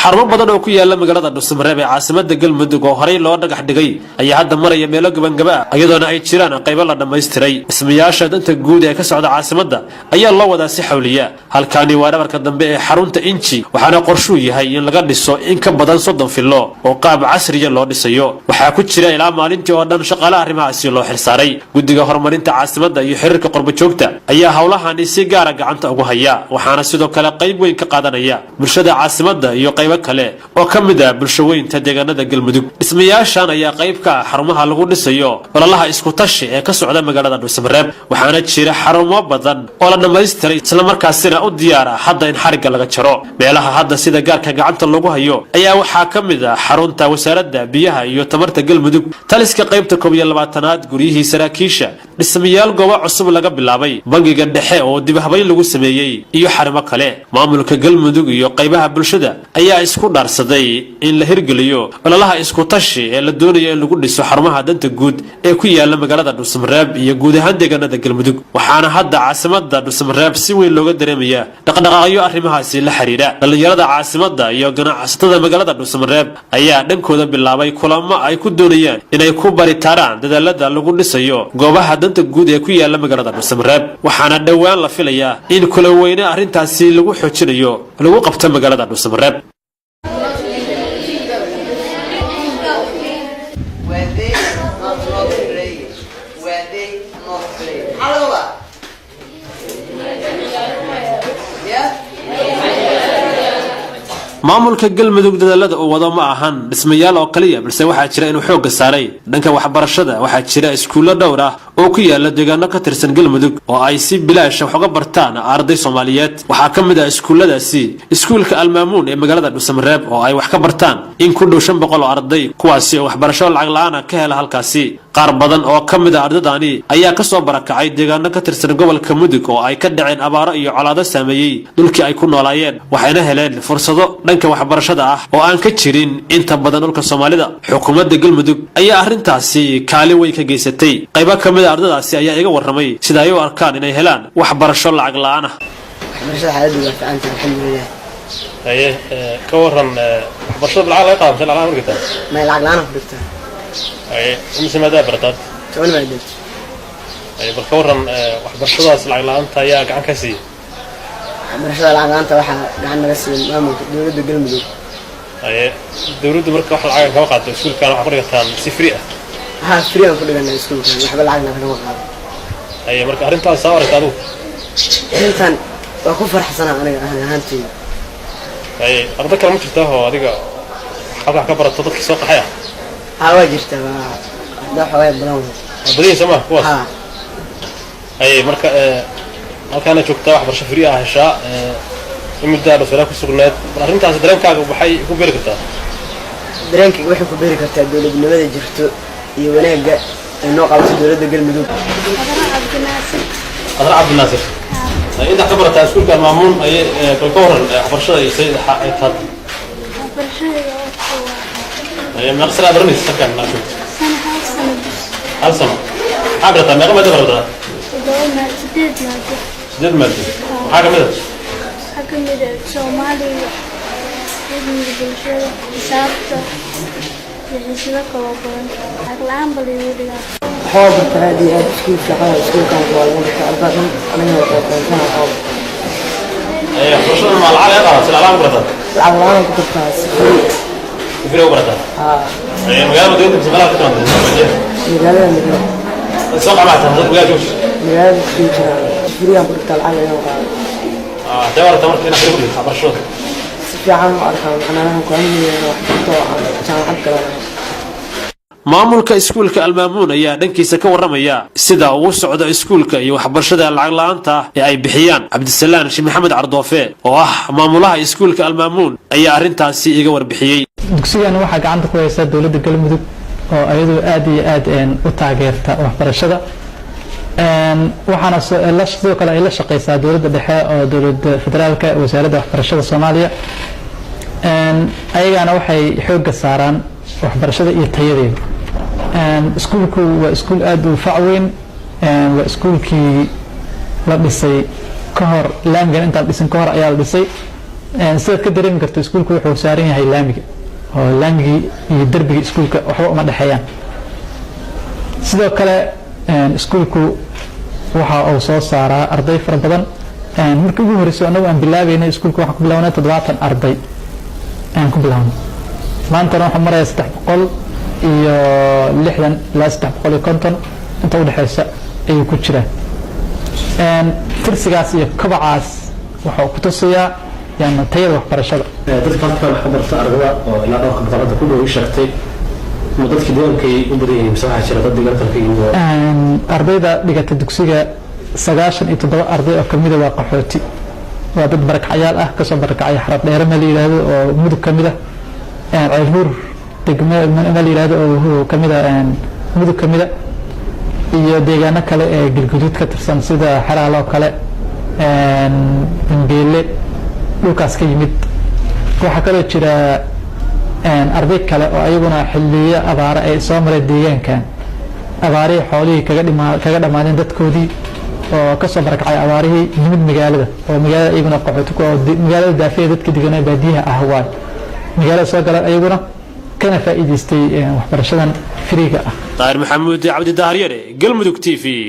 Xarumo badan oo ku yaala magaalada Dhuusamareeb ee caasimada Galmudug oo horey loo dhagax dhigay ayaa hadda maraya meelo gabangaba ah, iyadoona ay jiraan qaybo la dhammaystiray. Dhismayaasha danta guud ee ka socda caasimadda ayaa loo wadaa si xawliya. Halkaani waa dhabarka dambe ee xarunta Inji, waxaana qorshuu yahay in laga dhiso in ka badan 30 fillo oo qaab casriya loo dhisayo. Waxaa ku jira ilaa maalintii oo dhan shaqaale arrimahaasi loo xilsaaray. Guddiga horumarinta caasimadda iyo xiriirka qurbajoogta ayaa howlahani si gaara gacanta ugu haya, waxaana sidoo kale qayb weyn ka qaadanaya bulshada caasimadda iyo qaybo kale oo ka mid ah bulshaweynta deegaanada Galmudug. Dhismayaashan ayaa qayb ka ah xarumaha lagu dhisayo ololaha iskutashi ee ka socda magaalada Dhuusamareeb, waxaana jira xarumo badan oo la dhammaystiray, islamarkaasina u diyaara hadda in xarigga laga jaro. Meelaha hadda sida gaarka gacanta lagu hayo ayaa waxaa ka mid ah xarunta Wasaaradda Biyaha iyo Tamarta Galmudug, taliska qaybta 21aad, guryihii saraakiisha, dhismayaal goobo cusub laga bilaabay, bangiga dhexe oo dibhabayn lagu sameeyey iyo xarumo kale. Maamulka Galmudug iyo qaybaha bulshada ayaa isku dhaarsaday in la hirgeliyo ololaha iskutashi ee la doonayo in lagu dhiso xarumaha danta guud ee ku yaala magaalada Dhuusamareeb iyo guud ahaan deegaanada Galmudug, waxaana hadda caasimada Dhuusamareeb si weyn looga dareemaya dhaqdhaqaaqyo arrimahaasi la xiriira. Dhallinyarada caasimada iyo ganacsatada magaalada Dhuusamareeb ayaa dhankooda bilaabay kulamo ay ku doonayaan inay ku baritaaraan dadaalada lagu dhisayo goobaha danta guud ee ku yaala magaalada Dhuusamareeb, waxaana dhowaan la filayaa in kula weyne arrintaasi lagu xoojinayo lagu qabto magaalada Dhuusamareeb. Were they not praying? Were they not praying? Maxaa laga wadaa? Yeah? Maamulka Galmudug dadaalada uu wado ma ahan dhismayaal oo kaliya, balse waxaa jira inuu xoogga saaray dhanka waxbarashada. Waxaa jira iskuullo dhowr ah oo ku yaala deegaano ka tirsan Galmudug oo ay si bilaash wax uga bartaan arday Soomaaliyeed. Waxaa ka mid ah iskuulladaasi iskuulka Almaamuun ee magaalada Dhuusamareeb oo ay wax ka bartaan in ku dhow 500 oo arday, kuwaasi oo waxbarasho lacag la-aana ka hela halkaasi. Qaar badan oo ka mid ah ardadani ayaa kasoo barakacay deegaano ka tirsan gobolka Mudug oo ay ka dhaceen abaaro iyo colaado saameeyey dhulkii ay ku noolaayeen, waxayna heleen fursado dhanka waxbarashada ah oo aan ka jirin inta badan dhulka Soomaalida. Xukuumadda Galmudug ayaa arrintaasi kaalin weyn ka geysatay. Qaybo ka mid a ardadaasi ayaa iga warramay sida ay u arkaan inay helaan waxbarasho lacag la-aan ah. Waxbarashada xaaladdu waa fiican tahay, alxamdulilah. Haye, ka waran waxbarashada? Lacag laga qaado mise lacag la dhigtaa? May, lacag la-aan ku dhigtaa. Haye, imise maadaa barataad? 10 maadood. Haye, bal ka waran waxbarashadaas lacag la-aanta ayaa gacan ka siiya? Waxbarashada lacag la-aanta waxaa gacan naga siiya maamulka dowladda Galmudug. Haye, dowladdu marka wax lacag kama qaado iskuulkan? Waxaa ku dhigataan si free ah? Haa, free aan ku dhiganaa iskuulkan, waxba lacagna kagama qaado. Haye, marka arrintaas saa aragta adigu? Arrintan waa ku farxsanaa aniga ahaanteyda. Haye, ardo kale ma jirtaa oo adiga halka wax ka barato, dadkii soo qaxay ah? Haa, waa jirtaa, waa arda xoogaa badan wey. Waa badan yihiin, soo ma kuwaas? Haa. Haye, marka halkaana joogtaa, waxbarasho free ah heshaa, in muddaa dhaswalaa ku sugnayd, bal arrintaas dareenkaaga waxay ku beeri kartaa? Dareenkayga waxay ku beeri kartaa dowladnimada jirto iyo wanaagga ay noo qabato dowladda Galmudug. Qadra Cabdinaasir. Qadra Cabdinaasir, intaa ka barataa iskuulka Almaamuun. Aye, bal ka waran waxbarashada iyo say ay taad? Waxbarashadayda waa Haye, meeqa sana aad baranaysa halkan aad joogto? Sana, hal sano bas. Hal sano. Maxaa barataa? Meeqa maado barataa? Toddoba maad, sideed maado. Sideed maado. Maxaa kamid ah? Waxaa ka mid ah Soomaaliga, cilmiga bulshada, xisaabta iyo xiisado kaloo badan. Lacag la-aan ba laygu dhigaa. Waxaa bartaa aad iyo aad. Iskuul fiican oo iskuulkan waa lagu dhigtaa, ardaa dhan aniga waa qoonsana oo. Haye, waxbarashada ma lacag laga qaadaa mise lacag la-aan ku barataa? Lacag la-aan ku bartaa, si free. Si free u barataa? Haa. Haye, magaalada dowladda mise meelaha ka timaada? Magaalada Madina. Soo qacmaata dad magaalada joogto? Magaalada iskuul jiraan, si free aan ku dhigtaa, lacag lagama qaado. Intee barataa marka inaad free ku dhigto waxbarashada? Si fiican u arkaa, macnaha ku hamiyeen wax barto oo aan jaamacad galanayo. Maamulka iskuulka Almaamuun ayaa dhankiisa ka warramaya sida uu u socdo iskuulka iyo waxbarashada lacag la-aanta ah ee ay bixiyaan. Cabdisalaan Sheekh Maxamed Cardoofe oo ah maamulaha iskuulka Almaamuun ayaa arrintaasi iga warbixiyey. Dugsigan waxaa gacanta ku haysa dowladda Galmudug oo ayadu aad iyo aad u taageerta waxbarashada, waxaana sidoo kale ay la shaqeysaa dowladda dhexe oo dowladda federaalka, Wasaaradda Waxbarashada Soomaaliya. Ayagana waxay xoogga saaraan waxbarashada iyo tayadeeda. Iskuulku waa iskuul aad u fac weyn. Waa iskuulkii la dhisay ka hor laamigan intaan dhisin ka hor ayaa la dhisay. Sidaad ka dareemi karto, iskuulku wuxuu saaran yahay laamiga, oo laamigii iyo derbigii iskuulka waxba uma dhexeeyaan. Sidoo kale iskuulku waxa uu soo saaraa arday fara badan. Markii ugu horreysay annagu aan bilaabeynay iskuulka, waxaan ku bilawnay 70 arday ayaan ku bilawnay. Maantana waxaa maraya 360 ilaa 350 inta udhexeysa ayuu ku jiraa. Tirsigaas iyo kobacaas waxa uu ku tusayaa yani tayada waxbarashada. Dadka halkan wax ka barta, ardada oo ilaa dhowrka boqol hadda ku dhow ii sheegtay, ma dadkii deegaankay u badan yihiin mise waxaa jira dad deegaanka ka yimid oo Ardayda dhigata dugsiga, 97 arday oo kamida waa qaxooti, waa dad barakacyaal ah, kasoo barakacay Xaraf Dheere meel la yidhaahdo oo Mudug kamid ah, Ceelhuur degme meel la yidhaahdo oo kamid ah Mudug kamida, iyo deegaano kale ee Galguduud ka tirsan sida Xeraal oo kale, Dambeele, dhulkaas ka yimid. Waxaa kaloo jira arday kale oo ayaguna xiliyo abaara ay soo mareen deegaankan, abaarihii xoolihii kaga dhima kaga dhamaadeen dadkoodii, oo kasoo barakacay abaarihii, yimid magaalada, oo magaalada iyaguna qaxooti ku oo magaalada daafeeda dadka deganaa baadiyaha ah waay magaalada soo galeen, ayaguna kana faa'iidaystay waxbarashadan free-ga ah. Daahir Maxamuud Cabdi, Daharyare, Galmudug TV.